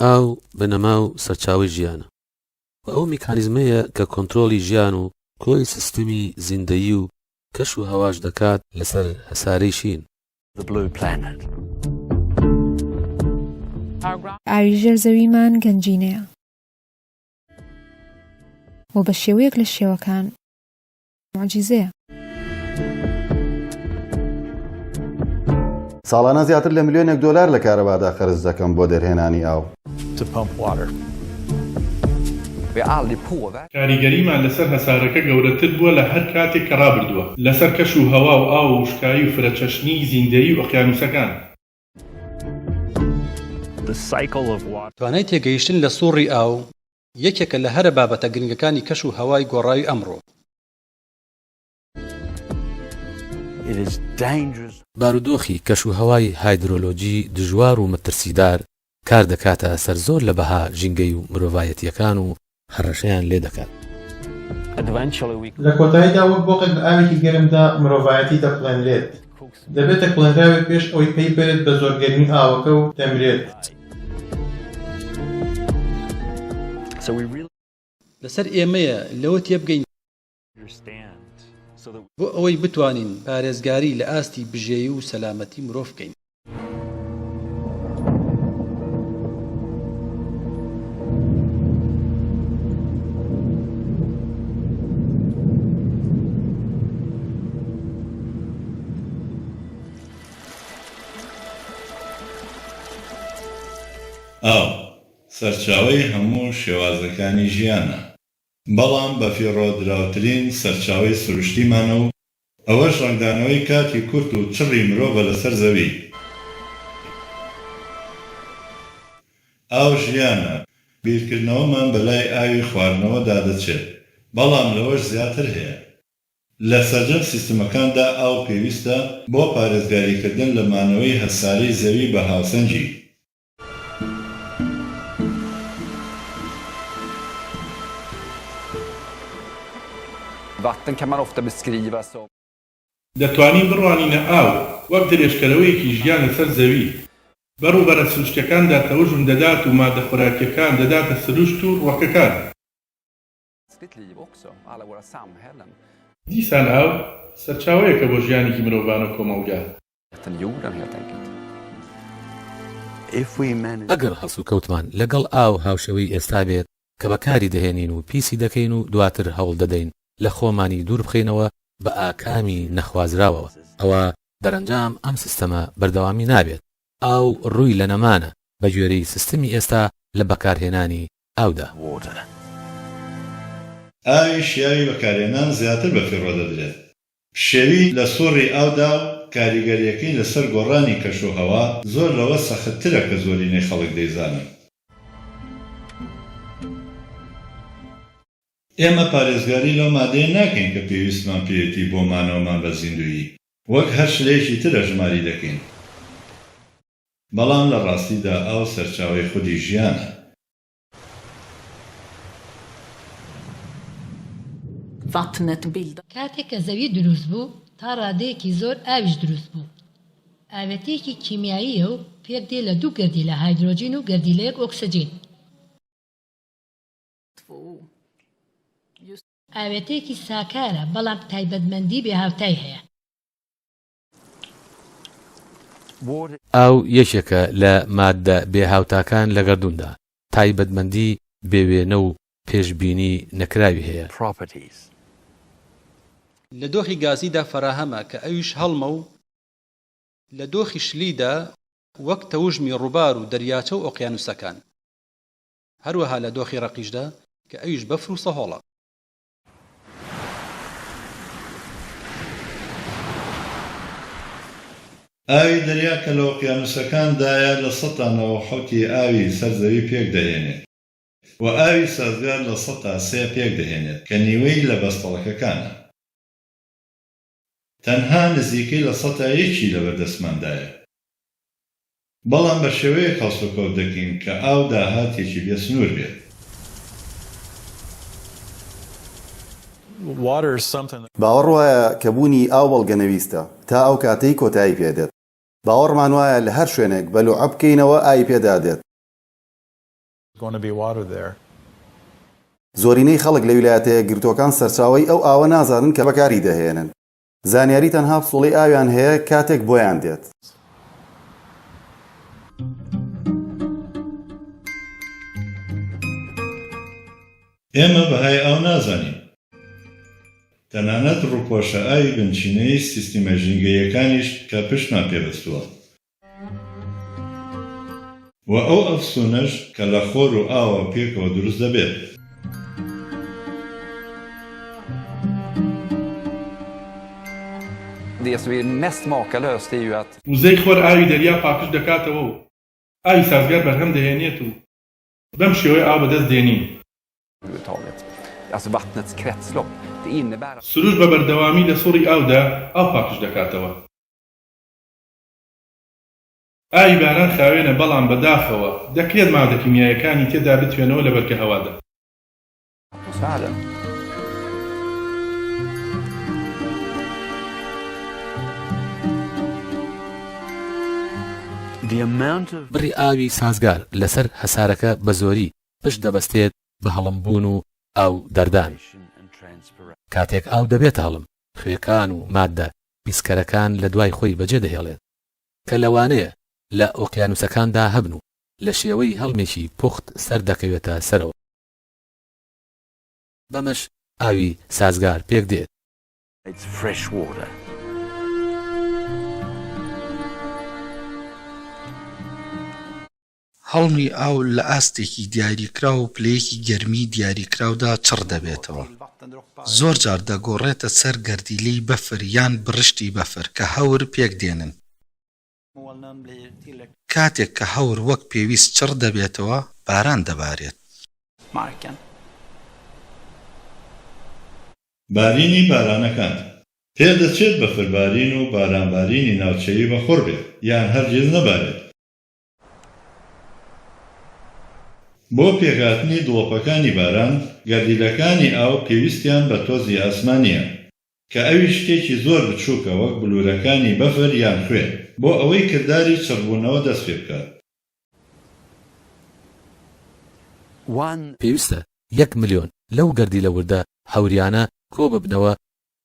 ئاو بنەما و سەرچاوەی ژیانە و ئەو میکانیزمەیە کە کۆنترۆڵی ژیان و کۆی سیستمی زیندەیی و کەش و هەواش دەکات لەسەر هەسارەی شین. ئاوی ژێر زەویمان گەنجینەیە و بە شێوەیەک لە شێوەکان موعجیزەیە. ساڵانە زیاتر لە ملیۆنێک دۆلار لە کارەبادا خەرج دەکەم بۆ دەرهێنانی ئاو. کاریگەریمان لەسەر هەسارەکە گەورەتر بووە لە هەر کاتێک کە ڕابردووە، لەسەر کەش و هەوا و ئاو و وشکایی و فرەچەشنیی زیندەیی و ئۆقیانووسەکان. توانای تێگەیشتن لە سووڕی ئاو یەکێکە لە هەرە بابەتە گرنگەکانی کەش و هەوای گۆڕاوی ئەمڕۆ. بارودۆخی کەشوهەوای هایدرۆلۆجی دژوار و مەترسیدار کار دەکاتە سەر زۆر لە بەها ژینگەی و مرۆڤایەتییەکان و هەڕەشەیان لێ دەکات. لە کۆتاییدا وەک بۆقێک لە ئاوێکی گەرمدا مرۆڤایەتی دەکوڵێنرێت. دەبێتە کوڵێنراوێک پێش ئەوەی پەی بەرێت بە زۆر گەرمی ئاوەکە و دەمرێت. لەسەر ئێمەیە لەوە تێبگەین بۆ ئەوەی بتوانین پارێزگاری لە ئاستی بژێوی و سەلامەتی مرۆڤ بکەین. ئاو، سەرچاوەی هەموو شێوازەکانی ژیانە، بەڵام بەفیڕۆدراوترین سەرچاوەی سروشتیمانە و ئەوەش ڕەنگدانەوەی کاتی کورت و چڕی مرۆڤە لەسەر زەوی. ئاو ژیانە، بیرکردنەوەمان بەلای ئاوی خواردنەوەدا دەچێت، بەڵام لەوەش زیاتر هەیە. لە سەرجەم سیستمەکاندا ئاو پێویستە بۆ پارێزگاریکردن لە مانەوەی هەسارەی زەوی بە هاوسەنگی. دەتوانین بڕوانینە ئاو وەک درێژکەرەوەیەکی ژیان لەسەر زەوی، بە ڕووبەرە سروشتیەکاندا تەوژم دەدات و مادە خۆراکیەکان دەداتە سروشت و ڕوەکەکان. دیسان ئاو سەرچاوەیەکە بۆ ژیانێکی مرۆڤانە و کۆمەڵگا. ئەگەر هەڵسوکەوتمان لەگەڵ ئاو هاوشێوەی ئێستا بێت کە بەکاری دەهێنین و پیسی دەکەین و دواتر هەوڵ دەدەین لە خۆمانی دوور بخەینەوە بە ئاکامی نەخوازراوەوە ئەوا دەرەنجام ئەم سیستەمە بەردەوامی نابێت، ئاو ڕووی لە نەمانە بە گوێرەی سیستمی ئێستا لە بەکارهێنانی ئاودا. ئاوی شیاوی بەکارهێنان زیاتر بەفیڕۆ دەدرێت. پشێوی لە سوڕی ئاودا و کاریگەرییەکەی لەسەر گۆڕانی کەشوهەوا زۆر لەوە سەختترە کە زۆرینەی خەڵک دەیزانن. ئێمە پارێزگاری لەو مادەیە ناکەین کە پێویستمان پێیەتی بۆ مانەوەمان بە زیندوویی، وەک هەر شلەیەکی تر ئەژماری دەکەین، بەڵام لە ڕاستیدا ئاو سەرچاوەی خودی ژیانە. کاتێک کە زەوی دروست بوو، تا ڕادەیەکی زۆر ئاویش دروست بوو. ئاوێتەیەکی کیمیاییە و پێکدێ لە دوو گەردیلە هایدرۆجین و گەردیلەیەک ئۆکسجین. ئاوێتەیەکی ساکارە بەڵام تایبەتمەندی بێهاوتای هەیە. ئاو یەکێکە لە ماددە بێهاوتاکان لە گەردووندا، تایبەتمەندی بێ وێنە و پێشبینی نەکراوی هەیە. لە دۆخی گازیدا فەراهەمە کە ئەویش هەڵمە و لە دۆخی شلیدا وەک تەوژمی ڕووبار و دەریاچە و ئۆقیانووسەکان. هەروەها لە دۆخی ڕەقیشدا کە ئەویش بەفر و سەهۆڵە. ئاوی دەریا کە لە ئۆقیانووسەکان دایە لە سەتا 97 ی ئاوی سەر زەوی پێک دەهێنێت و ئاوی سازگار لە سەتا سێ پێک دەهێنێت کە نیوەی لە بەستەڵەکەکانە. تەنها نزیکەی لە سەتا یەکی لەبەردەستماندایە. بەڵام بە شێوەیەک هەڵسوکەوت دەکەین کە ئاو داهاتێکی بێ سنوور بێت. باوەڕ وایە کە بوونی ئاو بەڵگەنەویستە تا ئەو کاتەی کۆتایی پێ دێت. باوەڕمان وایە لە هەر شوێنێک بەلوعە بکەینەوە ئاوی پێدا دێت. زۆرینەی خەڵک لە ویلایەتە یەکگرتووەکان سەرچاوەی ئەو ئاوە نازانن کە بەکاری دەهێنن. زانیاری تەنها پسوڵەی ئاویان هەیە کاتێک بۆیان دێت. ئێمە بەهای ئاو نازانین. تەنانەت ڕووپۆشە ئاوی بنچینەیی سیستیمە ژینگەییەکانیش کە پشتمان پێ بەستووە. و ئەو ئەفسوونەش کە لە خۆر و ئاوە پێکەوە دروست دەبێت. وزەی خۆر ئاوی دەریا پاکژ دەکاتەوە و ئاوی سازگار بەرهەم دەهێنێت و بەم شێوەیە ئاو بەدەست دێنین. سروشت بە بەردەوامی لە سوڕی ئاودا ئاو پاکژ دەکاتەوە. ئاوی باران خاوێنە بەڵام بەداخەوە دەکرێت مادە کیمیاییەکانی تێدا بتوێنەوە لە بەرگە هەوادا. بڕی ئاوی سازگار لەسەر هەسارەکە بەزۆری پشت دەبەستێت بە هەڵمبوون و ئاو دەردان. کاتێک ئاو دەبێتە هەڵم، خوێکان و ماددە پیسکەرەکان لە دوای خۆی بەجێ دەهێڵێت، کە لەوانەیە لە ئۆقیانوسەکاندا هەبن و لە شێوەی هەڵمێکی پوخت سەردەکەوێتە سەرەوە. بەمەش ئاوی سازگار پێکدێت. هەڵمی ئاو لە ئاستێکی دیاریکراو و پلەیەکی گەرمی دیاریکراودا چڕ دەبێتەوە. زۆرجار دەگۆڕێتە سەر گەردیلەی بەفر یان بڕشتی بەفر کە هەور پێکدێنن. کاتێک کە هەور وەک پێویست چڕ دەبێتەوە، باران دەبارێت. بارینی بارانەکان، پێدەچێت بەفربارین و بارانبارینی ناوچەیی بەخوڕ بێت یان هەرگیز نەبارێت. بۆ پێکهاتنی دڵۆپەکانی باران، گەردیلەکانی ئاو پێویستیان بە تۆزی ئاسمانییە، کە ئەویش شتێکی زۆر بچووکە وەک بلوورەکانی بەفر یان خوێ، بۆ ئەوەی کرداری چڕبوونەوە دەست پێ بکات. پێویستە یەک ملیۆن لەو گەردیلە وردە هەوریانە کۆببنەوە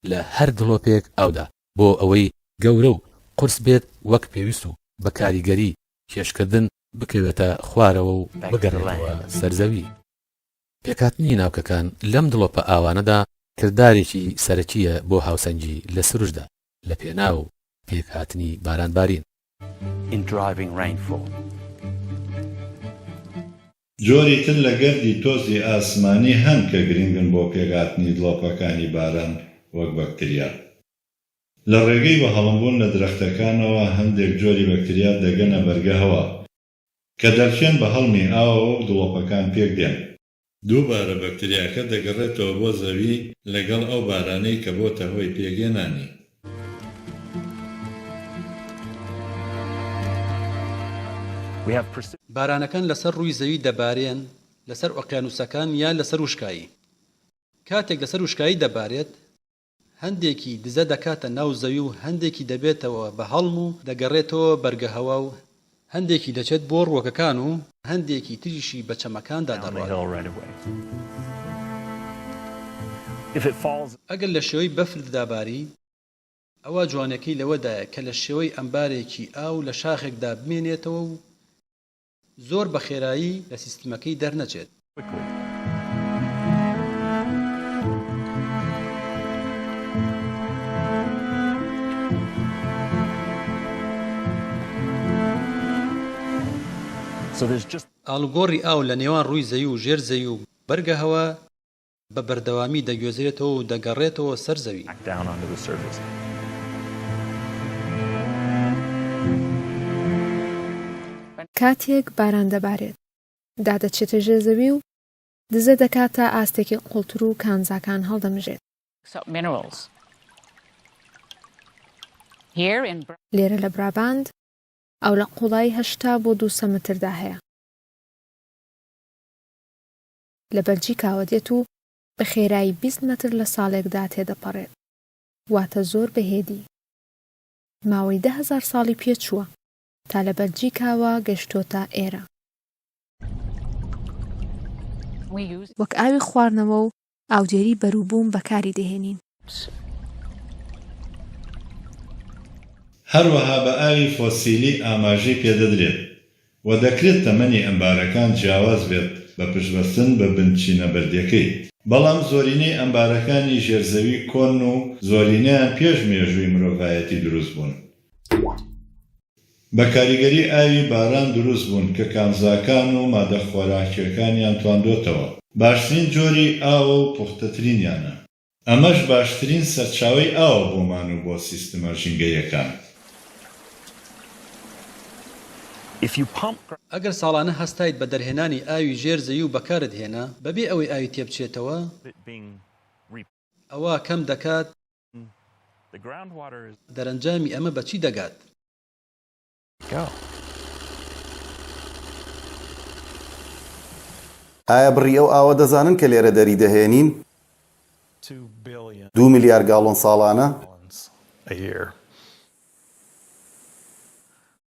لە هەر دڵۆپێک ئاودا بۆ ئەوەی گەورە و قورس بێت وەک پێویست و بە کاریگەری کێشکردن بکەوێتە خوارەوە و بگەڕێتەوە سەر زەوی. پێکهاتنی ناوکەکان لەم دڵۆپە ئاوانەدا کردارێکی سەرەکییە بۆ هاوسەنگی لە سروشتدا لە پێناو پێکهاتنی بارانبارین. جۆری تر لە گەردی تۆزی ئاسمانی هەن کە گرنگن بۆ پێکهاتنی دڵۆپەکانی باران وەک بەکتریا. لە ڕێگەی بەهەڵمبوون لە درەختەکانەوە هەندێک جۆری بەکتریا دەگەنە بەرگە هەوا، کە دەلکێن بە هەڵمی ئاوەوە و دڵۆپەکان پێک دێن. دووبارە بەکتریاکە دەگەڕێتەوە بۆ زەوی لەگەڵ ئەو بارانەی کە بۆتە هۆی پێکهێنانی. بارانەکان لەسەر ڕووی زەوی دەبارێن، لەسەر ئۆقیانووسەکان یان لەسەر وشکایی. کاتێک لەسەر وشکایی دەبارێت، هەندێکی دزە دەکاتە ناو زەوی و هەندێکی دەبێتەوە بە هەڵم و دەگەڕێتەوە بەرگەهەوا و هەندێکی دەچێت بۆ ڕووەکەکان و هەندێکی تریشی بە چەمەکاندا دەڕوات. ئەگەر لە شێوەی بەفردا باری، ئەوا جوانیەکەی لەوەدایە کە لە شێوەی ئەمبارێکی ئاو لە شاخێکدا بمێنێتەوە و زۆر بە خێرایی لە سیستمەکەی دەرنەچێت. ئاڵوگۆڕی ئاو لە نێوان ڕووی زەوی و ژێر زەوی و بەرگە هەوا بە بەردەوامی دەگوێزرێتەوە و دەگەڕێتەوە سەر زەوی. کاتێک باران دەبارێت، دادەچێتە ژێر زەوی و دزە دەکاتە ئاستێکی قوڵتر و کانزاکان هەڵدەمژێت. لێرە لە براباند، ئاو لە قوڵایی 80 بۆ 200 مەتردا هەیە. لە بەلجیکاوە دێت و بە خێرایی 20 مەتر لە ساڵێکدا تێدەپەڕێت، واتە زۆر بە هێدی. ماوەی 10,000 ساڵی پێچووە تا لە بەلجیکاوە گەشتۆتە ئێرە. وەک ئاوی خواردنەوە و ئاودێری بەروبووم بەکاری دەهێنین. هەروەها بە ئاوی فۆسیلی ئاماژەی پێدەدرێت و دەکرێت تەمەنی ئەمبارەکان جیاواز بێت بە پشتبەستن بە بنچینە بەردیەکەی. بەڵام زۆرینەی ئەمبارەکانی ژێر زەوی کۆنن و زۆرینەیان پێش مێژووی مرۆڤایەتی دروست بوون. بە کاریگەری ئاوی باران دروست بوون کە کانزاکان و مادە خۆراکیەکانیان تواندۆتەوە. باشترین جۆری ئاوە و پوختەترینیانە. ئەمەش باشترین سەرچاوەی ئاوە بۆمان و بۆ سیستمە ژینگەییەکان. ئەگەر ساڵانە هەستایت بە دەرهێنانی ئاوی ژێر زەوی و بەکارت هێنا بەبێ ئەوەی ئاوی تێبچێتەوە، ئەوا کەم دەکات، دەرەنجامی ئەمە بە چی دەگات؟ ئایا بڕی ئەو ئاوە دەزانن کە لێرە دەری دەهێنین؟ دوو ملیار گاڵۆن ساڵانە.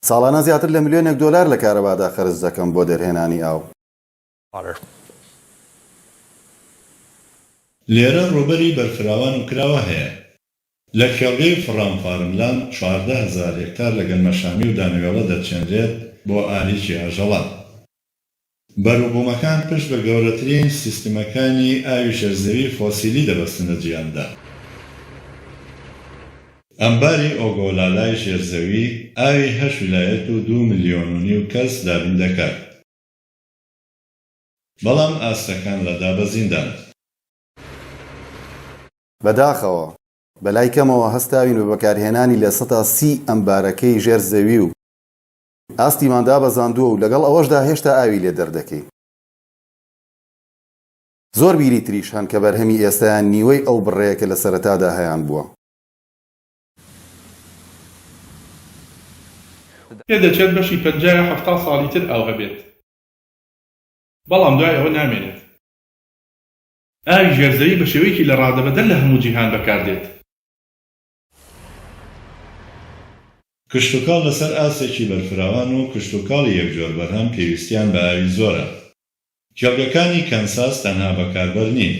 ساڵانە زیاتر لە ملیۆنێک دۆلار لە کارەبادا خەرج دەکەم بۆ دەرهێنانی ئاو. لێرە ڕووبەری بەرفراوان و کراوە هەیە. لە کێڵگەی فڕام فارملاند 14,000 هێکتار لە گەنمەشامی و دانەوێڵە دەچێنرێت بۆ ئاریکی ئاژەڵان. بەروبوومەکان پشت بە گەورەترین سیستمەکانی ئاوی ژێرزەوی فۆسیلی دەبەستن لە جیهاندا. ئەمباری ئۆگۆلالای ژێرزەوی ئاوی هەشت ویلایەت و دوو ملیۆن و نیو کەس دابین دەکات. بەڵام ئاستەکان لە دابەزیندان. بەداخەوە، بەلای کەمەوە هەستاوین بە بەکارهێنانی 30% ئەمبارەکەی ژێر زەوی و ئاستیمان دابەزاندووە و لەگەڵ ئەوەشدا هێشتا ئاوی لێ دەردەکەین. زۆر بیری تریش هەن کە بەرهەمی ئێستایان نیوەی ئەو بڕەیە کە لە سەرەتادا هەیانبووە. پێدەچێت بەشی 50 یا 70 ساڵی تر ئاو هەبێت، بەڵام دوای ئەوە نامێنێت. ئاوی ژێرزەوی بە شێوەیەکی لە ڕادەبەدەر لە هەموو جیهان بەکاردێت. کشتوکاڵ لەسەر ئاستێکی بەرفراوان و کشتوکاڵی یەک جۆر بەرهەم پێویستیان بە ئاوی زۆرە. کێڵگەکانی کەنساس تەنها بەکاربەر نین.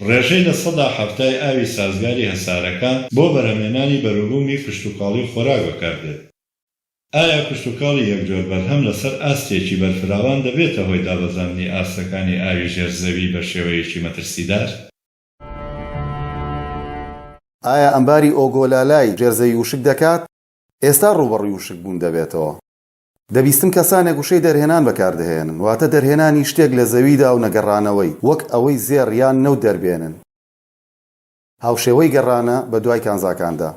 ڕێژەی لە سەدا هەفتای ئاوی سازگاری هەسارەکە بۆ بەرهەمهێنانی بەروبوومی کشتوکاڵی و خۆراک بەکاردێت. ئایا کشتوکاڵی یەک جۆر بەرهەم لەسەر ئاستێکی بەرفراوان دەبێتە هۆی دابەزاندنی ئاستەکانی ئاوی ژێر زەوی بە شێوەیەکی مەترسیدار؟ ئایا ئەمباری ئۆگۆلالای ژێر زەوی وشک دەکات؟ ئێستا ڕووبەڕووی وشکبوون دەبێتەوە. دەبیستم کەسانێک وشەی دەرهێنان بەکاردەهێنن، واتە دەرهێنانی شتێک لە زەویدا و نەگەڕانەوەی، وەک ئەوەی زێڕ یان نەوت دەربێنن. هاوشێوەی گەڕانە بە دوای کانزاکاندا.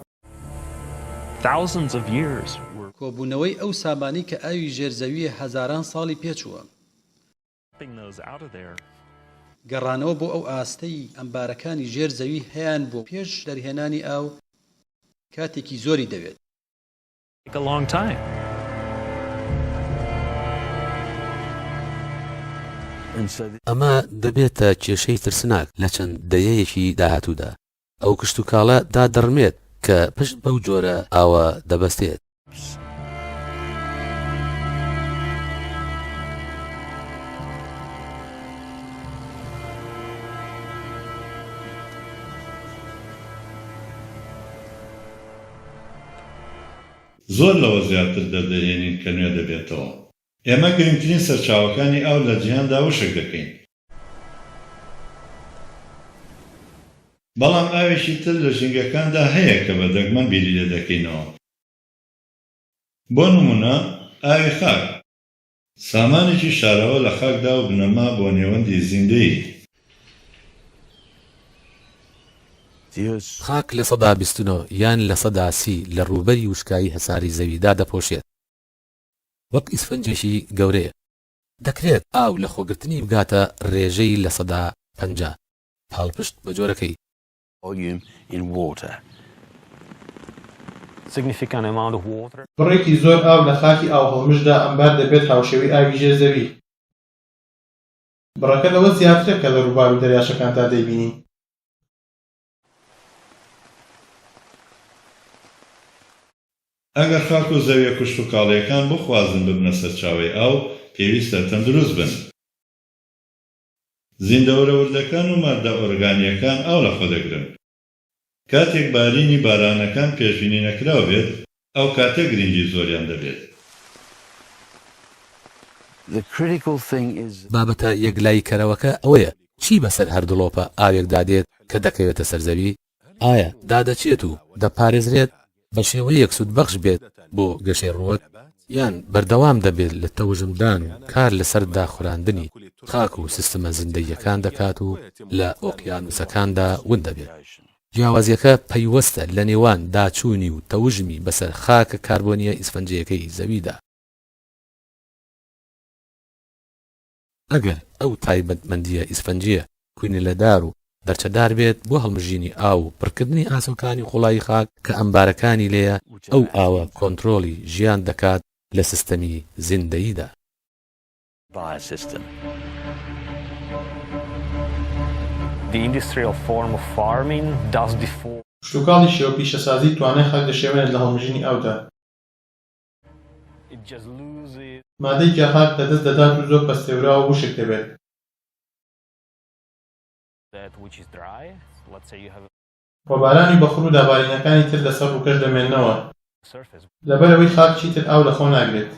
کۆبوونەوەی ئەو سامانەی کە ئاوی ژێر زەوییە هەزاران ساڵی پێچووە. گەڕانەوە بۆ ئەو ئاستەی ئەمبارەکانی ژێر زەوی هەیانبوو پێش دەرهێنانی ئاو کاتێکی زۆری دەوێت. ئەمە دەبێتە کێشەی ترسناک لە چەند دەیەیەکی داهاتوودا. ئەو کشتوکاڵە دادەڕمێت کە پشت بەو جۆرە ئاوە دەبەستێت. زۆر لەوە زیاتر دەردەهێنین کە نوێ دەبێتەوە. ئێمە گرنگترین سەرچاوەکانی ئاو لە جیهاندا وشک دەکەین. بەڵام ئاوێکی تر لە ژینگەکاندا هەیە کە بە دەگمەن بیری لێ دەکەینەوە. بۆ نموونە ئاوی خاک. سامانێکی شاراوە لە خاکدا و بنەما بۆ نێوەندی زیندەیی. خاک 29% یان 30% لە ڕووبەری وشکایی هەسارەی زەوی دادەپۆشێت، وەک ئیسفنجێکی گەورەیە. دەکرێت ئاو لە خۆگرتنی بگاتە رێژەی 50%، پاڵپشت بە جۆرەکەی. بڕێکی زۆر ئاو لە خاکی ئاوهەڵمژدا ئەمبار دەبێت هاوشێوەی ئاوی ژێر زەوی. بڕەکە لەوە زیاترە کە لە ڕووبار و دەریاچەکاندا دەیبینین. ئەگەر خاک و زەویە کشتوکاڵییەکان بخوازن ببنە سەرچاوەی ئاو، پێویستە تەندروست بن. زیندەوەرە وردەکان و ماددە ئۆرگانییەکان ئاو لەخۆ دەگرن. کاتێک بارینی بارانەکان پێشبینی نەکراو بێت، ئەو کاتە گرنگی زۆریان دەبێت. بابەتە یەکلاییکەرەوەکە ئەوەیە چی بەسەر هەر دڵۆپە ئاوێکدا دێت کە دەکەوێتە سەر زەوی؟ ئایا دادەچێت و دەپارێزرێت بە شێوەیەک سوودبەخش بێت بۆ گەشەی ڕووەک، یان بەردەوام دەبێت لە تەوژمدان و کار لەسەر داخوراندنی خاک و سیستمە زیندەییەکان دەکات و لە ئۆقیانووسەکاندا ون دەبێت؟ جیاوازییەکە پەیوەستە لە نێوان داچوونی و تەوژمی بەسەر خاکە کاربۆنییە ئیسفەنجییەکەی زەویدا. ئەگەر ئەو تایبەتمەندییە ئیسفەنجییە کوینلەدار و دەرچەدار بێت بۆ هەڵمژینی ئاو و پڕکردنی ئاسۆکانی قوڵایی خاک کە ئەمبارەکانی لێیە، ئەو ئاوە کۆنترۆڵی ژیان دەکات لە سیستەمی زیندەییدا. کشتوکاڵی شێوە پیشەسازی توانای خاک دەشێوێنێت لە هەڵمژینی ئاودا. مادەی گیاخاک لەدەست دەدات و زۆر پەستێوراو و وشک دەبێت. وە بارانی بەخوڕ و دابارینەکانی تر لەسەر ڕووکەش دەمێننەوە لەبەرئەوەی خاک چیتر ئاو لەخۆ ناگرێت.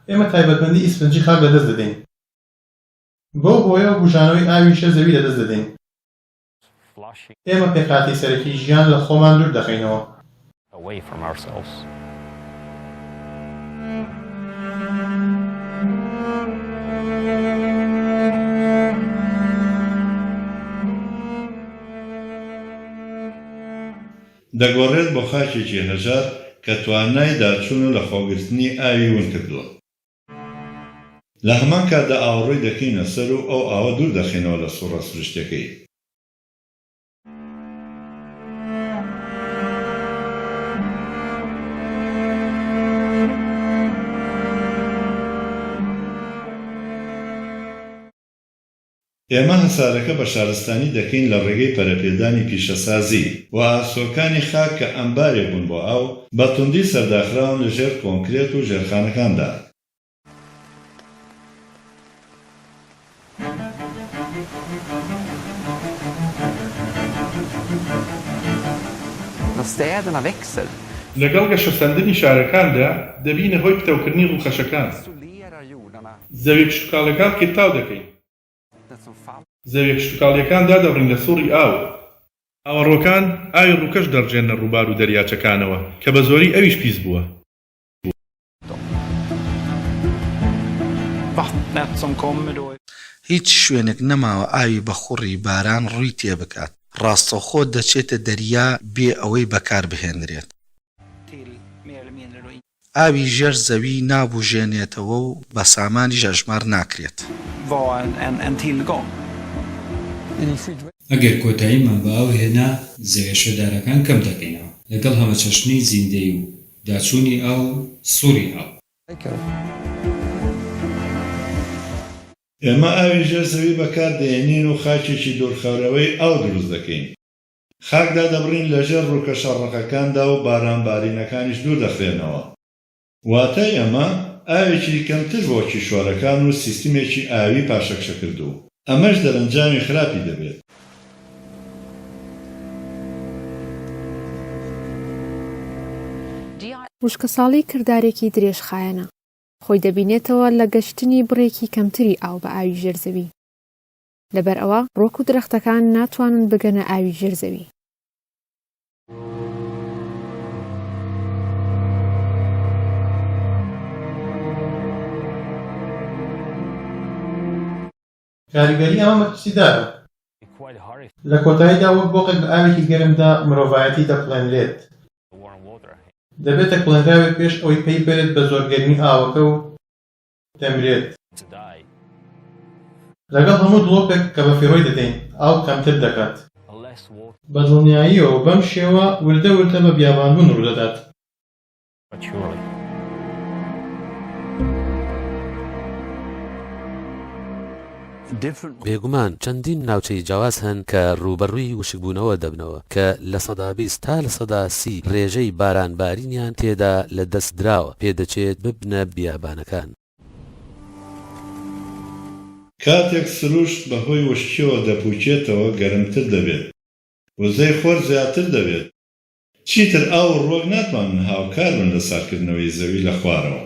ئێمە تایبەتمەندی ئیسفنجی خاک لەدەست دەدەین. بەو هۆیەوە بوژانەوەی ئاوی ژێر زەوی لەدەست دەدەین. ئێمە پێکهاتەی سەرەکی ژیان لە خۆمان دوور دەخەینەوە. دەگۆڕێت بۆ خاکێکی هەژار کە توانای داچوون و لەخۆگرتنی ئاوی ون کردووە. لە هەمان کاتدا ئاوەڕۆی دەکەینە سەر و ئەو ئاوە دوور دەخەینەوە لە سوڕە سروشتیەکەی. ئێمە هەسارەکە بە شارستانی دەکەین لە ڕێگەی پەرەپێدانی پیشەسازی، و ئاسۆکانی خاک کە ئەمبارێک بوون بۆ ئاو، بە توندی سەرداخراون لە ژێر کۆنکرێت و ژێرخانەکاندا. لەگەڵ گەشەسەندنی شارەکاندا، دەبینە هۆی پتەوکردنی ڕووکەشەکان. زەویە کشتوکاڵیەکان قیرتاو دەکەین. زەویە کشتوکاڵیەکان دادەبڕین لە سوڕی ئاو. ئاوەڕۆکان ئاوی ڕووکەش دەڕژێننە ڕووبار و دەریاچەکانەوە کە بە زۆری ئەویش پیس بووە. هیچ شوێنێک نەماوە ئاوی بەخوڕی باران ڕووی تێبکات، ڕاستەوخۆ دەچێتە دەریا بێ ئەوەی بەکاربهێنرێت. ئاوی ژێر زەوی نابوژێنێتەوە و بە سامانیش ئەژمار ناکرێت. ئەگەر کۆتاییمان بە ئاو هێنا، زەویە شێدارەکان کەم دەکەینەوە، لەگەڵ هەمەچەشنی زیندەیی و داچوونی ئاو و سوڕی ئاو. ئێمە ئاوی ژێر زەوی بەکار دەهێنین و خاکێکی دوورخەرەوەی ئاو دروست دەکەین. خاک دادەبڕین لەژێر ڕووکەشە ڕەقەکاندا و باران بارینەکانیش دوور دەخرێنەوە. واتە ئێمە ئاوێکی کەمتر بۆ کیشوەرەکان و سیستمێکی ئاوی پاشەکشە کردوو. ئەمەش دەرەنجامی خراپی دەبێت. وشکەساڵی کردارێکی درێژخایەنە، خۆی دەبینێتەوە لە گەشتنی بڕێکی کەمتری ئاو بە ئاوی ژێر زەوی. لەبەر ئەوە ڕووەک و درەختەکان ناتوانن بگەنە ئاوی ژێر زەوی. کاریگەری ئەمە مەترسیدارە. لە کۆتاییدا وەک بۆقێک لە ئاوێکی گەرمدا مرۆڤایەتی دەکوڵێنرێت. دەبێتە کوڵێنراوێک پێش ئەوەی پەی بەرێت بە زۆر گەرمی ئاوەکە و دەمرێت. لەگەڵ هەموو دڵۆپێک کە بەفیڕۆی دەدەین، ئاو کەمتر دەکات. بە دڵنیاییەوە بەم شێوە وردە وردە بە بیابانبوون ڕوودەدات. بێگومان چەندین ناوچەی جیاواز هەن کە رووبەڕووی وشکبوونەوە دەبنەوە کە 20% تا 30% رێژەی بارانبارینیان تێدا لەدەستدراوە، پێدەچێت ببنە بیابانەکان. کاتێک سروشت بەهۆی وشکییەوە دەپووکێتەوە گەرمتر دەبێت، وزەی خۆر زیاتر دەبێت، چیتر ئاو و ڕووەک ناتوانن هاوکار بن لە ساردکردنەوەی زەوی لە خوارەوە.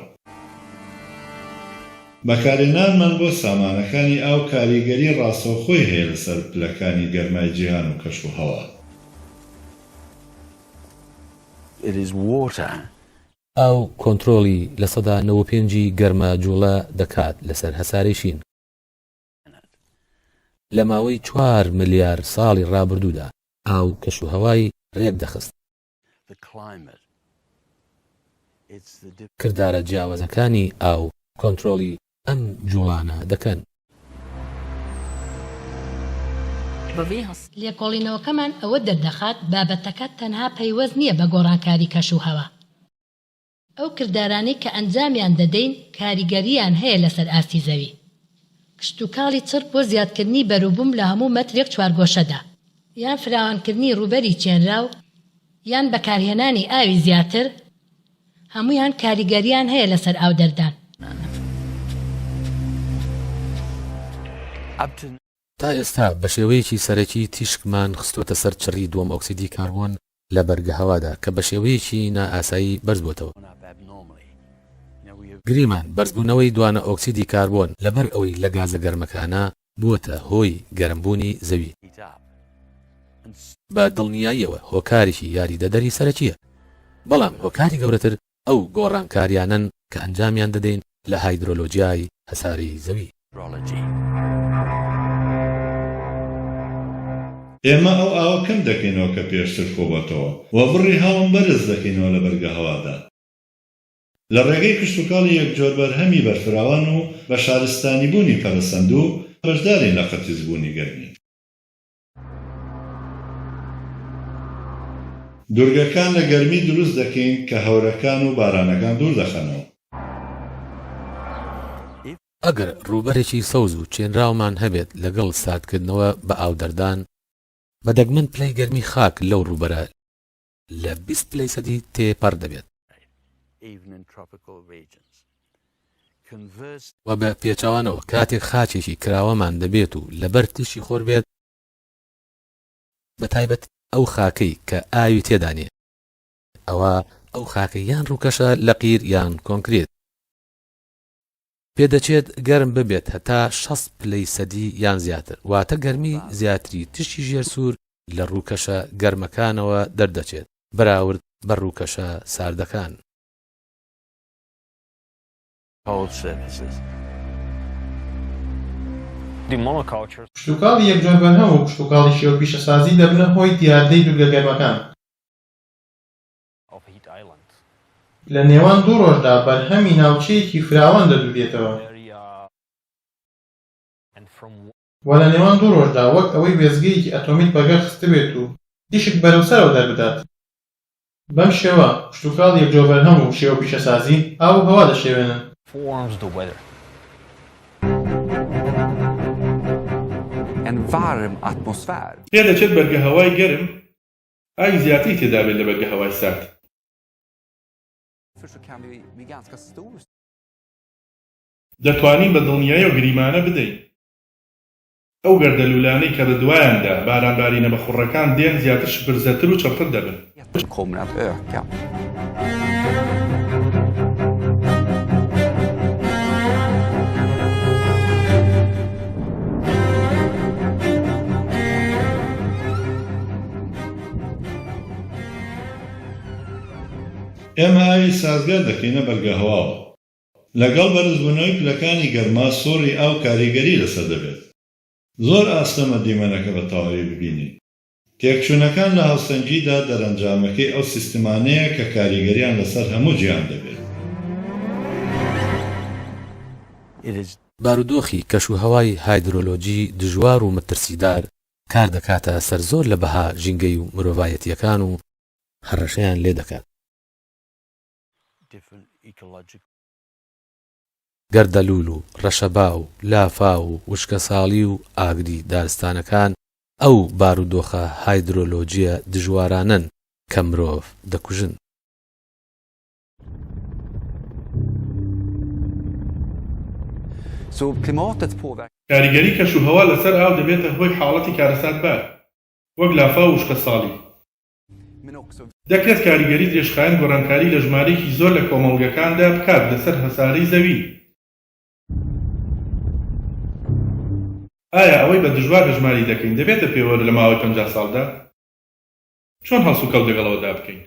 بەکارهێنانمان بۆ سامانەکانی ئاو کاریگەری ڕاستەوخۆی هەیە لەسەر پلەکانی گەرمای جیهان و کەشوهەوا. ئاو کۆنترۆڵی 95% ی گەرما جوڵە دەکات لەسەر هەسارەی شین. لە ماوەی چوار ملیار ساڵی ڕابردوودا ئاو کەشوهەوای ڕێکدەخست. کردارە جیاوازەکانی ئاو کۆنترۆڵی ئەم جوڵانە دەکەن. لێکۆڵینەوەکەمان ئەوە دەردەخات بابەتەکە تەنها پەیوەست نییە بە گۆڕانکاری کەشوهەوا. ئەو کردارانەی کە ئەنجامیان دەدەین کاریگەرییان هەیە لەسەر ئاستی زەوی. کشتوکاڵی چڕ بۆ زیادکردنی بەروبووم لە هەموو مەترێک چوارگۆشەدا، یان فراوانکردنی ڕووبەری چێنراو، یان بەکارهێنانی ئاوی زیاتر، هەموویان کاریگەرییان هەیە لەسەر ئاودەردان. تا ئێستا بە شێوەیەکی سەرەکی تیشکمان خستووەتە سەر چڕی دووەم ئۆکسیدی کاربۆن لە بەرگەهەوادا کە بە شێوەیەکی نائاسایی بەرزبووەتەوە. گریمان بەرزبوونەوەی دوانە ئۆکسیدی کاربۆن لەبەر ئەوەی لە گازە گەرمەکانە بووەتە هۆی گەرمبوونی زەوی، بە دڵنیاییەوە هۆکارێکی یاریدەدەری سەرەکییە، بەڵام هۆکاری گەورەتر ئەو گۆڕانکاریانەن کە ئەنجامیان دەدەین لە هایدرۆلۆجیای هەسارەی زەوی. ئێمە ئەو ئاوە کەم دەکەینەوە کە پێشتر کۆبۆتەوە و بڕی هەڵم بەرز دەکەینەوە لە بەرگەهەوادا. لە ڕێگەی کشتوکاڵی یەکجۆر بەرهەمی بەرفراوان و بە شارستانیبوونی پەرەسەندوو بەشدارین لە قەتیسبوونی گەرمی. دورگەکان لە گەرمی دروست دەکەین کە هەورەکان و بارانەکان دوور دەخەنەوە. ئەگەر ڕووبەرێکی سەوز و چێنراومان هەبێت لەگەڵ ساردکردنەوە بە ئاودەردان، بە دەگمەن پلەی گەرمی خاک لەو ڕووبەرە لە 20 پلەی سەدی تێپەڕ دەبێت. وە بە پێچەوانەوە کاتێک خاکێکی کراوەمان دەبێت و لەبەر تیشکی خۆر بێت، بە تایبەت ئەو خاکەی کە ئاوی تێدا نییە، ئەوا ئەو خاکە یان ڕووکەشە لە قیر یان کۆنکرێت، پێدەچێت گەرم ببێت هەتا 60 پلەی سەدی یان زیاتر، واتە گەرمی زیاتری تیشکی ژێر سوور لە ڕووکەشە گەرمەکانەوە دەردەچێت بەراورد بە ڕووکەشە ساردەکان. کشتوکاڵی یەکجۆر بەرهەم و کشتوکاڵی شێوە پیشەسازی دەبنە هۆی دیاردەی دوورگە گەرمەکان. لە نێوان دوو ڕۆژدا بەرهەمی ناوچەیەکی فراوان دەدورێتەوە. وە لە نێوان دوو ڕۆژدا وەک ئەوەی وێستگەیەکی ئەتۆمیت بەگەڕ خستبێت و تیشک بەرەو سەرەوە دەربدات. بەم شێوە کشتوکاڵ یەکجۆر بەرهەم و شێوە پیشەسازی ئاو و هەوا دەشێوێنن. پێدەچێت بەرگەهەوای گەرم ئاوی زیاتری تێدابێت لە بەرگەهەوای سارد. دەتوانین بە دڵنیاییەوە گریمانە بدەین ئەو گەردەلوولانەی کە بە دوایاندا بارانبارینە بەخوڕەکان دێن زیاتر شپرزەتر و چڕتر دەبن. ئێمە ئاوی سازگار دەکەینە بەرگەهەواوە. لەگەڵ بەرزبوونەوەی پلەکانی گەرما سوڕی ئاو کاریگەری لەسەر دەبێت. زۆر ئاستەمە دیمەنەکە بە تەواوی ببینین. تێکچوونەکان لە هاوسەنگیدا دەرەنجامەکەی ئەو سیستمانەیە کە کاریگەریان لەسەر هەموو جیهان دەبێت. بارودۆخی کەشوهەوای هایدرۆلۆجی دژوار و مەترسیدار کار دەکاتە سەر زۆر لە بەها ژینگەی و مرۆڤایەتییەکان و هەڕەشەیان لێ دەکات. گەردەلوول و ڕەشەبا و لافاو و وشکەساڵی و ئاگری دارستانەکان ئەو بارودۆخە هایدرۆلۆجییە دژوارانەن کە مرۆڤ دەکوژن. کاریگەری کەشوهەوا لەسەر ئاو دەبێتە هۆی حاڵەتی کارەساتبار، وەک لافاو و وشکەساڵی. دەکرێت کاریگەری درێژخایەن گۆڕانکاری لە ژمارەیەکی زۆر لە کۆمەڵگەکاندا بکات لەسەر هەسارەی زەوی. ئایا ئەوەی بە دژوار هەژماری دەکەین دەبێتە پێوەر لە ماوەی 50 ساڵدا؟ چۆن هەڵسوکەوت لەگەڵ ئەوەدا بکەین؟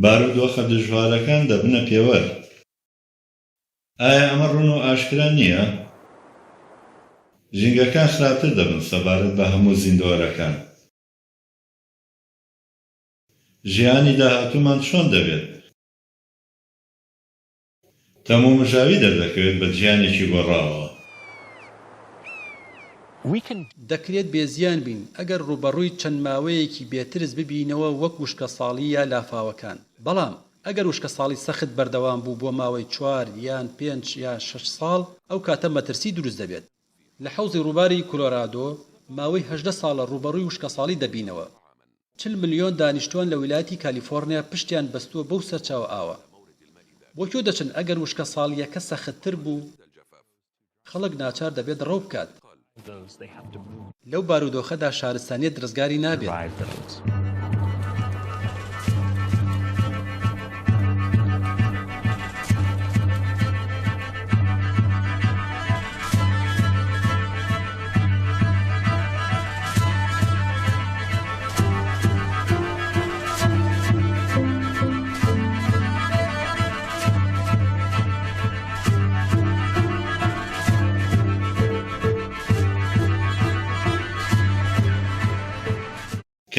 بارودۆخە دژوارەکان دەبنە پێوەر. ئایا ئەمە ڕوون و ئاشکرا نییە؟ ژینگەکان خراپتر دەبن سەبارەت بە هەموو زیندەوەرەکان. ژیانی داهاتوومان چۆن دەبێت؟ تەمومژاوی دەردەکەوێت بە جیهانێکی گۆڕاوەوە. دەکرێت بێ زیان بین ئەگەر ڕووبەڕووی چەند ماوەیەکی بێ ترس ببینەوە وەک وشکەساڵی یا لافاوەکان، بەڵام ئەگەر وشکەساڵی سەخت بەردەوام بوو بۆ ماوەی چوار یان پێنج یا شەش ساڵ ئەو کاتە مەترسی دروست دەبێت. لە حەوزی ڕووباری کۆلۆرادۆ ماوەی 18 ساڵە ڕووبەڕووی وشکەساڵی دەبینەوە. 40 ملیۆن دانیشتووان لە ویلایەتی کالیفۆرنیا پشتیان بەستووە بەو سەرچاوە ئاوە. بۆ کوێ دەچن ئەگەر وشکەساڵییەکە سەختتر بوو؟ خەڵک ناچار دەبێت ڕەو بکات. لەو بارودۆخەدا شارستانیەت ڕزگاری نابێت.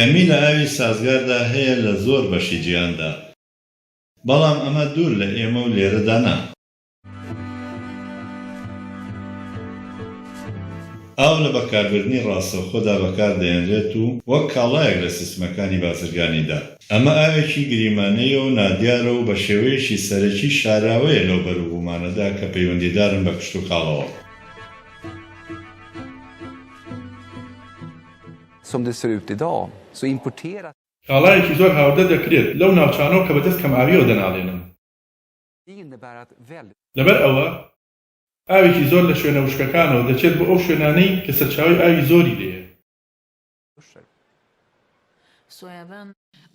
کەمی لە ئاوی سازگاردا هەیە لە زۆر بەشی جیهاندا، بەڵام ئەمە دوور لە ئێمە و لێرەدا نا. ئاو لە بەکاربردنی ڕاستەوخۆدا بەکاردەهێنرێت و وەک کاڵایەک لە سیستمەکانی بازرگانیدا. ئەمە ئاوێکی گریمانەیە و نادیارە و بە شێوەیەکی سەرەکی شاراوەیە لەو بەروبوومانەدا کە پەیوەندیدارن بە کشتوکاڵەوە. کاڵایەکی زۆر هاوردە دەکرێت لەو ناوچانەوە کە بەدەست کەمئاوییەوە دەناڵێنن. لەبەر ئەوە ئاوێکی زۆر لە شوێنە وشکەکانەوە دەچێت بۆ ئەو شوێنانەی کە سەرچاوەی ئاوی زۆری لێیە.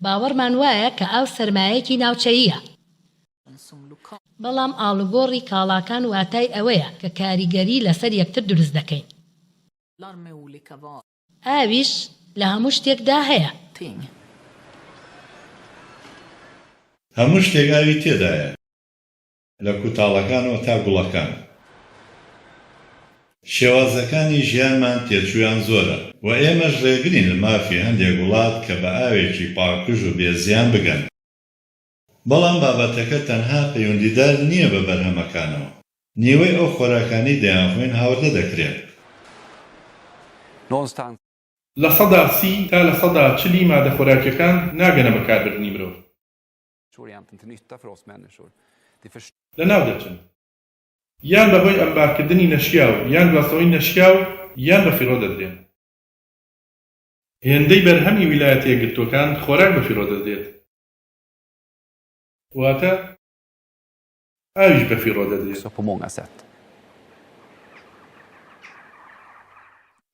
باوەڕمان وایە کە ئاو سەرمایەیەکی ناوچەییە. بەڵام ئاڵوگۆڕی کاڵاکان واتای ئەوەیە کە کاریگەری لەسەر یەکتر دروست دەکەین. ئاویش لە هەموو شتێکدا هەیە. هەموو شتێک ئاوی تێدایە، لە کوتاڵەکانەوە تا گوڵەکان. شێوازەکانی ژیانمان تێچوویان زۆرە و ئێمەش ڕێگرین لە مافی هەندێک وڵات کە بە ئاوێکی پاکژ و بێ زیان بگەن. بەڵام بابەتەکە تەنها پەیوەندیدار نییە بە بەرهەمەکانەوە. نیوەی ئەو خۆراکانەی دەیانخۆین هاوردە دەکرێن. 30% تا 40% ی مادە خۆراکیەکان ناگەنە بەکاربردنی مرۆڤ. لەناو دەچن. یان بەهۆی ئەمبارکردنی نەشیاو یان گواستنەوەی نەشیاو یان بەفیڕۆ دەدرێن. هێندەی بەرهەمی ویلایەتە یەکگرتووەکان خۆراک بەفیڕۆ دەدرێت. واتە ئاویش بەفیڕۆ دەدرێت.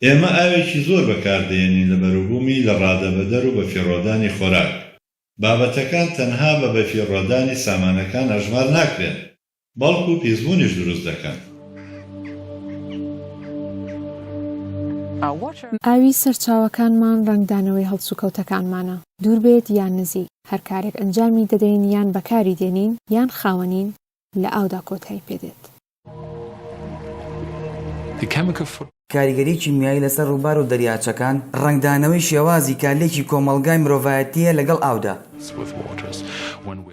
ئێمە ئاوێکی زۆر بەکاردەهێنین لە بەروبوومی لە ڕادەبەدەر و بەفیڕۆدانی خۆراک. بابەتەکان تەنها بە بەفیڕۆدانی سامانەکان ئەژمار ناکرێن، بەڵکو پیسبوونیش دروست دەکەن. ئاوی سەرچاوەکانمان ڕەنگدانەوەی هەڵسوکەوتەکانمانە، دوور بێت یان نزیک، هەر کارێک ئەنجامی دەدەین یان بەکاری دێنین یان خاوەنین، لە ئاودا کۆتایی پێدێت. کاریگەریی کیمیایی لەسەر ڕووبار و دەریاچەکان، ڕەنگدانەوەی شێوازی کارلێکی کۆمەڵگای مرۆڤایەتییە لەگەڵ ئاودا.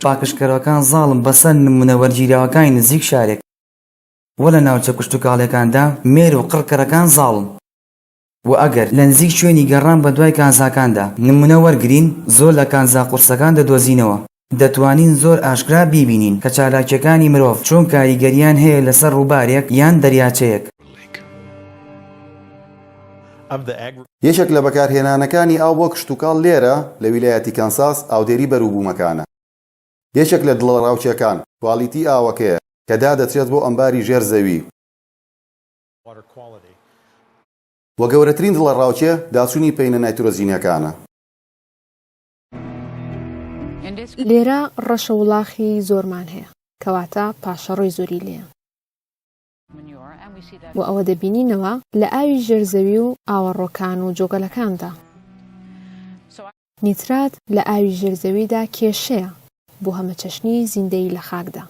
پاکژکەرەوەکان زاڵن بەسەر نموونە وەرگیراوەکانی نزیک شارێک و لە ناوچە کشتوکاڵییەکاندا مێروو قڕکەرەکان زاڵن و ئەگەر لە نزیک شوێنی گەڕان بەدوای کانزاکاندا نموونە وەرگرین زۆر لە کانزا قورسەکان دەدۆزینەوە. دەتوانین زۆر ئاشکرا بیبینین کە چالاکییەکانی مرۆڤ چۆن کاریگەرییان هەیە لەسەر ڕووبارێک یان دەریاچەیەک. یەکێک لە بەکارهێنانەکانی ئاو بۆ کشتوکاڵ لێرە لە ویلایەتی کانساس ئاودێری بەروبوومەکانە. یەکێک لە دڵەڕاوکێکان کوالیتی ئاوەکەیە. کە دادەچێت بۆ ئەمباری ژێر زەوی. وە گەورەترین دڵەڕاوکێ داچوونی پەینە نایترۆجینیەکانە. لێرە ڕەشە وڵاخی زۆرمان هەیە، کەواتە پاشەڕۆی زۆری لێیە. وە ئەوە دەبینینەوە لە ئاوی ژێر زەوی و ئاوەڕۆکان و جۆگەلەکاندا. نیترات لە ئاوی ژێر زەویدا کێشەیە بۆ هەمەچەشنی زیندەیی لە خاکدا.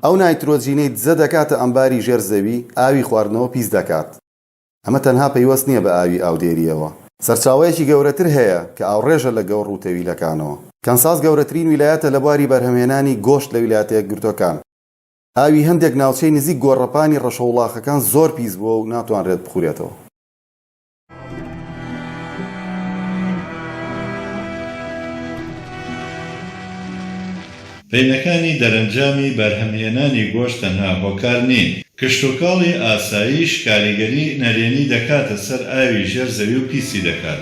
ئەو نایترۆجینەی دزە دەکاتە ئەمباری ژێر زەوی، ئاوی خواردنەوە پیس دەکات. ئەمە تەنها پەیوەست نییە بە ئاوی ئاودێرییەوە. سەرچاوەیەکی گەورەتر هەیە کە ئاوڕێژە لە گەوڕ و تەویلەکانەوە. کەنساس گەورەترین ویلایەتە لە بواری بەرهەمهێنانی گۆشت لە ویلایەتە یەکگرتووەکان. ئاوی هەندێک ناوچەی نزیک گۆڕەپانی ڕەشەوڵاخەکان زۆر پیس بووە و ناتوانرێت بخورێتەوە. پەینەکانی دەرەنجامی بەرهەمهێنانی گۆشت تەنها هۆکار نین، کشتوکاڵی ئاساییش کاریگەری نەرێنی دەکاتە سەر ئاوی ژێر زەوی و پیسی دەکات.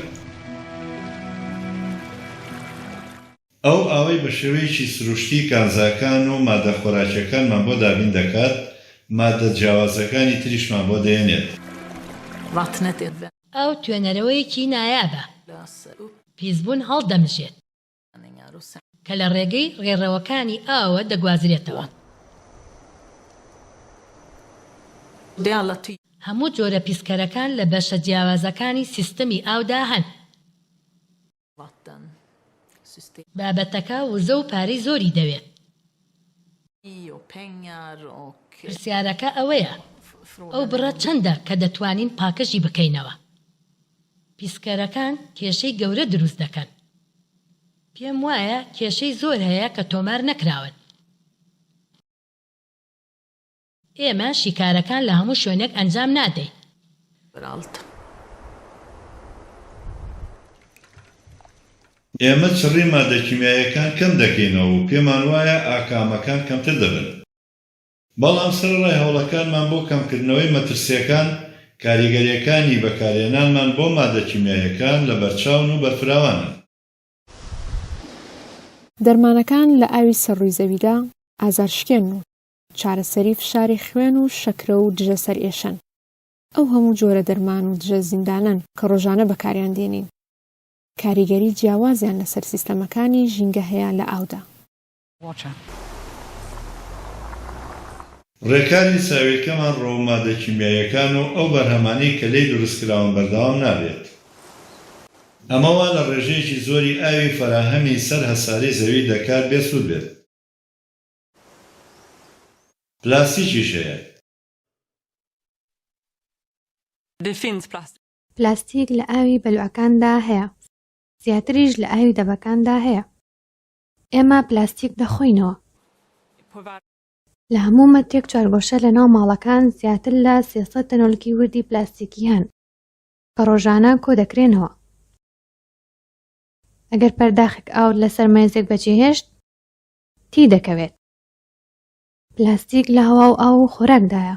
ئەو ئاوەی بە شێوەیەکی سروشتی کانزاکان و مادە خۆراکیەکانمان بۆ دابین دەکات، مادە جیاوازەکانی تریشمان بۆ دەێنێت. ئاو توێنەرەوەیەکی نایابە، پیسبوون هەڵدەمژێت. کە لە ڕێگەی ڕێڕەوەکانی ئاوەوە دەگوازرێتەوە. هەموو جۆرە پیسکەرەکان لە بەشە جیاوازەکانی سیستمی ئاودا هەن. بابەتەکە وزە و پارەی زۆری دەوێت. پرسیارەکە ئەوەیە ئەو بڕە چەندە کە دەتوانین پاکژی بکەینەوە؟ پیسکەرەکان کێشەی گەورە دروست دەکەن. پێم وایە کێشەی زۆر هەیە کە تۆمار نەکراون. ئێمە شیکارەکان لە هەموو شوێنێک ئەنجام نادەین. ئێمە چڕی ماددە کیمیاییەکان کەم دەکەینەوە و پێمان وایە ئاکامەکان کەمتر دەبن. بەڵام سەرەڕای هەوڵەکانمان بۆ کەمکردنەوەی مەترسییەکان، کاریگەرییەکانی بەکارهێنانمان بۆ ماددە کیمیاییەکان لەبەرچاون و بەرفراوانن. دەرمانەکان لە ئاوی سەر ڕووی زەویدا ئازارشکێنن و چارەسەری فشاری خوێن و شەکرە و دژە سەرئێشەن. ئەو هەموو جۆرە دەرمان و دژە زیندانەن کە ڕۆژانە بەکاریان دێنین، کاریگەری جیاوازیان لەسەر سیستەمەکانی ژینگە هەیە لە ئاودا. ڕێکاری ساویلکەمان ڕۆو مادە کیمیاییەکان و ئەو بەرهەمانەی کە لێی دروستکراون بەردەوام نابێت. ئەمە وا لە ڕێژەیەکی زۆری ئاوی فەراهەمی سەر هەسارەی زەوی دەکات بێ سوود بێت. پلاستیکیش هەیە. پلاستیک لە ئاوی بەلوعەکاندا هەیە، زیاتریش لە ئاوی دەبەکاندا هەیە. ئێمە پلاستیک دەخۆینەوە. لە هەموو مەترێک چوارگۆشە لە ناو ماڵەکان زیاتر لە 300 تەنۆلکی وردی پلاستیکی هەن کە ڕۆژانە کۆ دەکرێنەوە. ئەگەر پەرداخێک ئاوت لەسەر مێزێک بەجێهێشت، تی دەکەوێت. پلاستیک لە هەوا و ئاو و خۆراکدایە.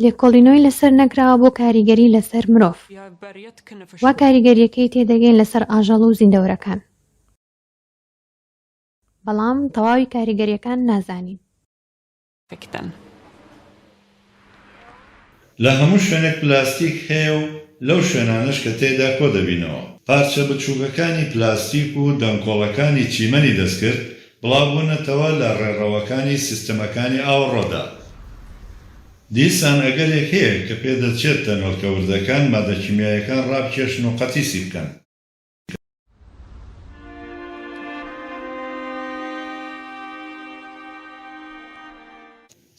لێکۆڵینەوەی لەسەر نەکراوە بۆ کاریگەری لەسەر مرۆڤ. وا کاریگەرییەکەی تێدەگەین لەسەر ئاژەڵ و زیندەوەرەکان. بەڵام تەواوی کاریگەرییەکان نازانین. لە هەموو شوێنێک پلاستیک هەیە و لەو شوێنانەش کە تێیدا کۆدەبینەوە. پارچە بچووکەکانی پلاستیک و دەنکۆڵەکانی چیمەنی دەستکرد بڵاوبوونەتەوە لە ڕێڕەوەکانی سیستمەکانی ئاوەڕۆدا. دیسان ئەگەرێک هەیە کە پێدەچێت تەنۆلکە وردەکان مادە کیمیاییەکان ڕابکێشن و قەتیسی بکەن.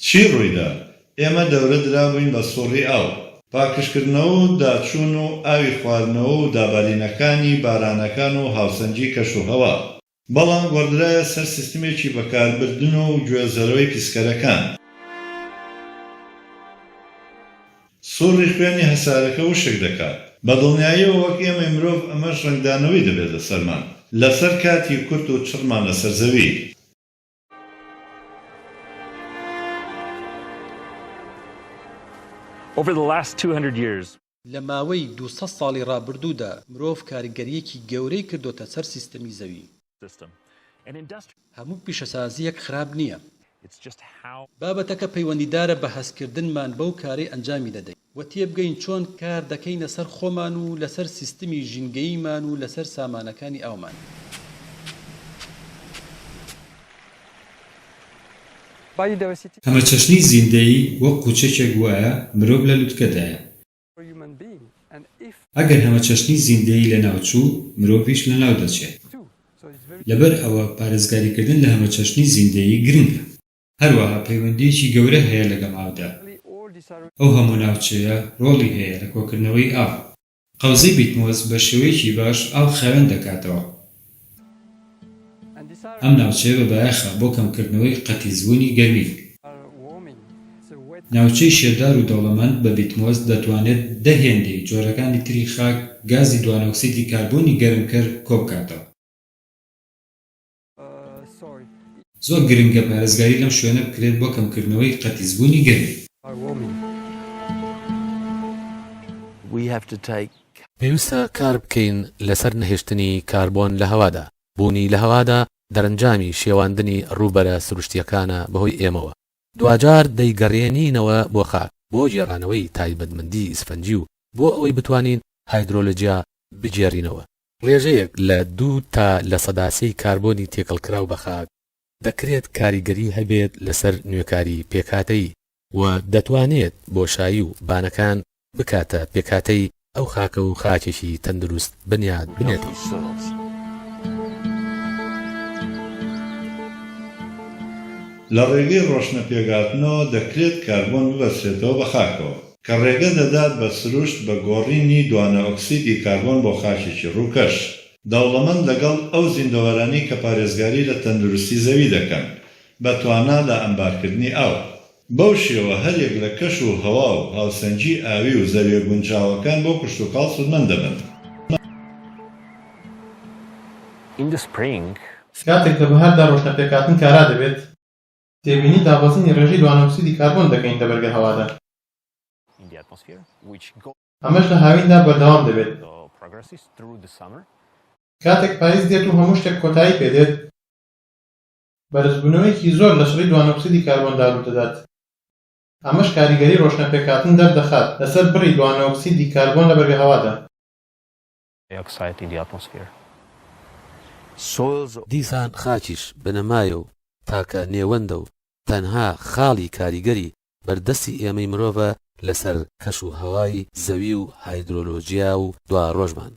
چی ڕوویدا؟ ئێمە دەورە درابووین بە سوڕی ئاو. پاکژکردنەوە و داچوون و ئاوی خواردنەوە و دابارینەکانی بارانەکان و هاوسەنگی کەش و هەوا. بەڵام گۆڕدرایە سەر سیستمێکی بەکاربردن و گوێزەرەوەی پیسکەرەکان. سوڕی خوێنی هەسارەکە وشک دەکات. بە دڵنیاییەوە وەک ئێمەی مرۆڤ ئەمەش ڕەنگدانەوەی دەبێت لەسەرمان. لەسەر کاتی کورت و چڕمان لەسەر زەوی. لە ماوەی 200 ساڵی ڕابردوودا مرۆڤ کاریگەرییەکی گەورەی کردۆتە سەر سیستەمی زەوی. هەموو پیشەسازییەک خراپ نییە. بابەتەکە پەیوەندیدارە بە هەستکردنمان بەو کارەی ئەنجامی دەدەین و تێبگەین چۆن کار دەکەینە سەر خۆمان و لەسەر سیستمی ژینگەییمان و لەسەر سامانەکانی ئاومان. هەمەچەشنی زیندەیی وەک قوچەکێک وایە، مرۆڤ لە لوتکەدایە. ئەگەر هەمەچەشنی زیندەیی لەناوچوو، مرۆڤیش لەناودەچێت. لەبەر ئەوە پارێزگاریکردن لە هەمەچەشنی زیندەیی گرنگە. هەروەها پەیوەندییەکی گەورە هەیە لەگەڵ ئاودا. ئەو هەموو ناوچەیە ڕۆڵی هەیە لە کۆکردنەوەی ئاو. قەوزەی بیتمۆس بە شێوەیەکی باش ئاو خاوێن دەکاتەوە. ئەم ناوچەیە بە بایەخە بۆ کەمکردنەوەی قەتیسبوونی گەرمی. ناوچەی شێدار و دەوڵەمەند بە بیتمۆس دەتوانێت دە هێندەی جۆرەکانی تری خاک گازی دوانۆکسیدی کاربۆنی گەرمکەر کۆبکاتەوە. زۆر گرنگە پارێزگاری لەم شوێنە بکرێت بۆ کەمکردنەوەی قەتیسبوونی گەرمی. پێویستە کار بکەین لەسەر نەهێشتنی کاربۆن لە هەوادا، بوونی لە هەوادا دەرەنجامی شێواندنی ڕووبەرە سروشتییەکانە بەهۆی ئێمەوە، دواجار دەیگەڕێنینەوە بۆ خاک، بۆ گێڕانەوەی تایبەتمەندی ئیسفەنجی و بۆ ئەوەی بتوانین هایدرۆلۆجیا بگێڕینەوە. ڕێژەیەک لە دوو تا 3% ی کاربۆنی تێکەڵکراو بە خاک دەکرێت کاریگەری هەبێت لەسەر نوێکاری پێکهاتەیی و دەتوانێت بۆشایی و بانەکان بکاتە پێکهاتەی ئەو خاکە و خاکێکی تەندروست بنیات بنێتەوە. لە ڕێگەی ڕۆشنە پێکهاتنەوە دەکرێت کاربۆن ببەسترێتەوە بە خاکەوە، کە ڕێگە دەدات بە سروشت بە گۆڕینی دوانەئۆکسیدی کاربۆن بۆ خاکێکی ڕووکەش دەوڵەمەند لەگەڵ ئەو زیندەوەرانەی کە پارێزگاری لە تەندروستی زەوی دەکەن بە توانا لە ئەمبارکردنی ئاو. بەو شێوە هەریەک لە کەش و هەوا و هاوسەنگی ئاوی و زەویە گونجاوەکان بۆ کشتوکاڵ سوودمەند دەبن. کاتێک لە بەهاردا ڕۆشنە پێکهاتن کارا دەبێت، تێبینی دابەزینی ڕێژەی دوانۆکسیدی کاربۆن دەکەین لە بەرگەهەوادا، ئەمەش لە هاویندا بەردەوام دەبێت. کاتێک پاییز دێت و هەموو شتێک کۆتایی پێدێت، بەرزبوونەوەیەکی زۆر لە چڕی دوانۆکسیدی کاربۆندا ڕوودەدات، ئەمەش کاریگەری ڕۆشنەپێکهاتن دەردەخات لەسەر بڕی دوانۆکسیدی کاربۆن لە بەرگەهەوادا. دیسان خاکیش بنەمایە و تاکە نێوەندە و تەنها خاڵی کاریگەری بەردەستی ئێمەی مرۆڤە لەسەر کەش و هەوای زەوی و هایدرۆلۆجیا و دواڕۆژمان.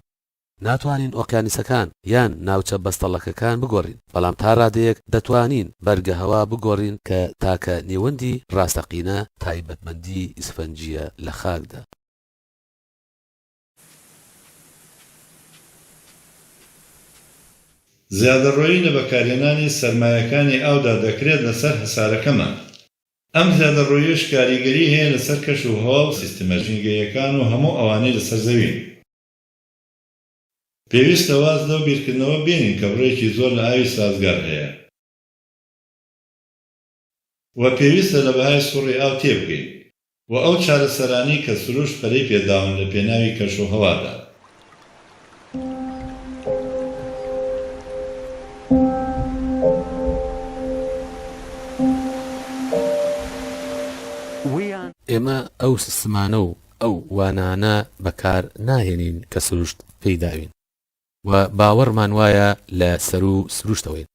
ناتوانین ئۆقیانوسەکان یان ناوچە بەستەڵەکەکان بگۆڕین، بەڵام تا ڕادەیەک دەتوانین بەرگەهەوا بگۆڕین کە تاکە نێوەندی ڕاستەقینە تایبەتمەندی ئیسفەنجییە لە خاکدا. زیادەڕۆیی لە بەکارهێنانی سەرمایەکانی ئاودا دەکرێت لەسەر هەسارەکەمان. ئەم زیادەڕۆییەش کاریگەری هەیە لەسەر کەش و هەوا و سیستمە ژینگەییەکان و هەموو ئەوانەی لەسەر زەوین. پێویستە واز لەو بیرکردنەوە بێنین کە بڕێکی زۆر لە ئاوی سازگار هەیە و پێویستە لە بەهای سوڕی ئاو تێبگەین و ئەو چارەسەرانەی کە سروشت پەرەی پێداون لە پێناوی کەش و هەوادا. ئێمە ئەو سیستمانە و ئەو وانانە بەکار ناهێنین کە سروشت پێی داوین و باوەڕمان وایە لە سەروو سروشتەوەین.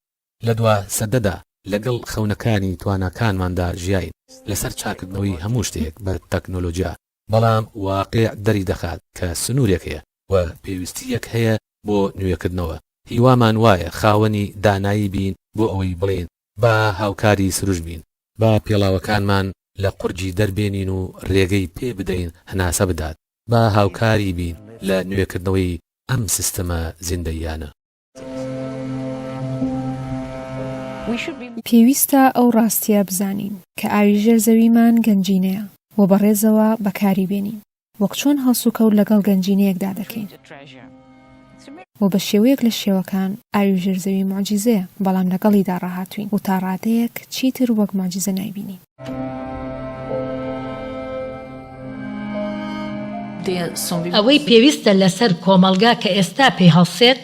لە دوا سەدەدا لەگەڵ خەونەکانی تواناکانماندا ژیاین لەسەر چاککردنەوەی هەموو شتێک بە تەکنۆلۆجیا، بەڵام واقیع دەریدەخات کە سنوورێک هەیە و پێویستییەک هەیە بۆ نوێکردنەوە. هیوامان وایە خاوەنی دانایی بین بۆ ئەوەی بڵێین با هاوکاری سروشت بین، با پێڵاوەکانمان لە قورگی دەربێنین و رێگەی پێ بدەین هەناسە بدات، با هاوکاری بین لە نوێکردنەوەی ئەم سیستەمە زیندەییانە. پێویستە ئەو ڕاستییە بزانین کە ئاوی ژێر زەویمان گەنجینەیە و بە ڕێزەوە بەکاری بێنین، وەک چۆن هەڵسوکەوت لەگەڵ گەنجینەیەکدا دەکەین. و بە شێوەیەک لە شێوەکان ئاوی ژێر زەوی موعجیزەیە، بەڵام لەگەڵیدا ڕاهاتووین و تا ڕادەیەک چیتر وەک موعجیزە نایبینین. ئەوەی پێویستە لەسەر کۆمەڵگا کە ئێستا پێی هەڵسێت.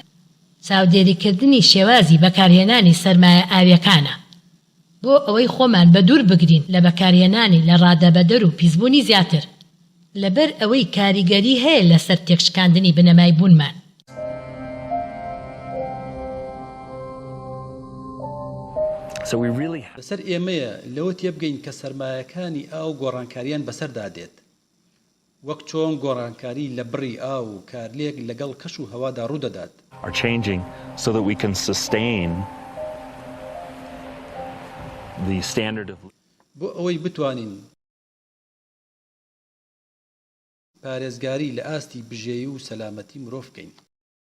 چاودێریکردنی شێوازی بەکارهێنانی سەرمایە ئاوییەکانە، بۆ ئەوەی خۆمان بەدوور بگرین لە بەکارهێنانی لە ڕادەبەدەر و پیسبوونی زیاتر، لەبەر ئەوەی کاریگەری هەیە لەسەر تێکشکاندنی بنەمای بوونمان. لەسەر ئێمەیە لەوە تێبگەین کە سەرمایەکانی ئاو گۆڕانکارییان بەسەردا دێت، وەک چۆن گۆڕانکاری لە بڕی ئاو و کارلێک لەگەڵ کەش و هەوادا ڕوودەدات. are changing so that we can sustain the standard of. بۆ ئەوەی بتوانین پارێزگاری لە ئاستی بژێوی و سەلامەتی مرۆڤ بکەین.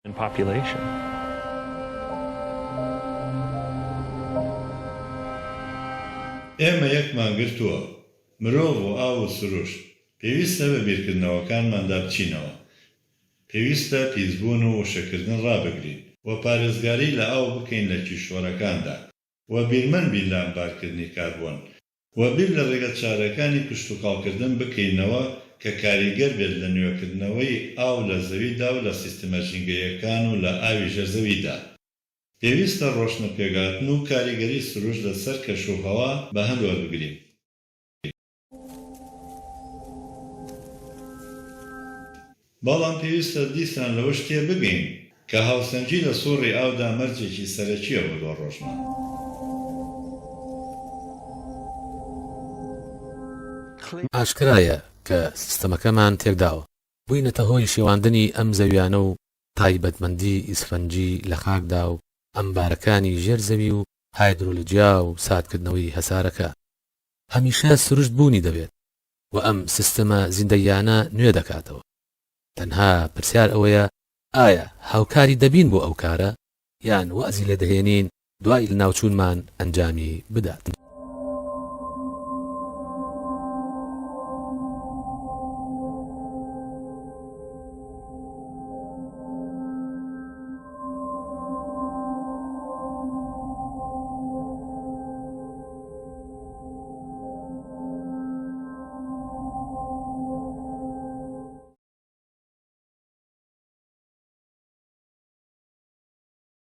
and population. ئێمە یەکمان گرتووە، مرۆڤ و ئاو و سروشت. پێویستە بە بیرکردنەوەکانماندا بچینەوە. پێویستە پیسبوون و وشککردن ڕابگرین و پارێزگاری لە ئاو بکەین لە کیشوەرەکاندا و بیرمەند بین لە ئەمبارکردنی کاربۆن. و بیر لە ڕێگەچارەکانی کشتوکاڵکردن بکەینەوە کە کاریگەر بێت لە نوێکردنەوەی ئاو لە زەویدا و لە سیستمە ژینگەییەکان و لە ئاوی ژێر زەویدا. پێویستە ڕۆشنە پێکهاتن و کاریگەری سروشت لە سەر کەش و هەوا بە هەند وەربگرین. بەڵام پێویستە دیسان لەوەش تێبگەین کە هاوسەنگی لە سوڕی ئاودا مەرجێکی سەرەکییە بۆ دواڕۆژمان. ئاشکرایە کە سیستەمەکەمان تێکداوە، بووینەتە هۆی شێواندنی ئەم زەویانە و تایبەتمەندی ئیسفەنجی لە خاکدا و ئەمبارەکانی ژێر زەوی و هایدرۆلۆجیا و ساردکردنەوەی هەسارەکە. هەمیشە سروشت بوونی دەبێت و ئەم سیستەمە زیندەییانە نوێ دەکاتەوە. تەنها پرسیار ئەوەیە ئایا هاوکاری دەبین بۆ ئەو کارە یان وازی لێ دەهێنین دوای لەناوچوونمان ئەنجامی بدات؟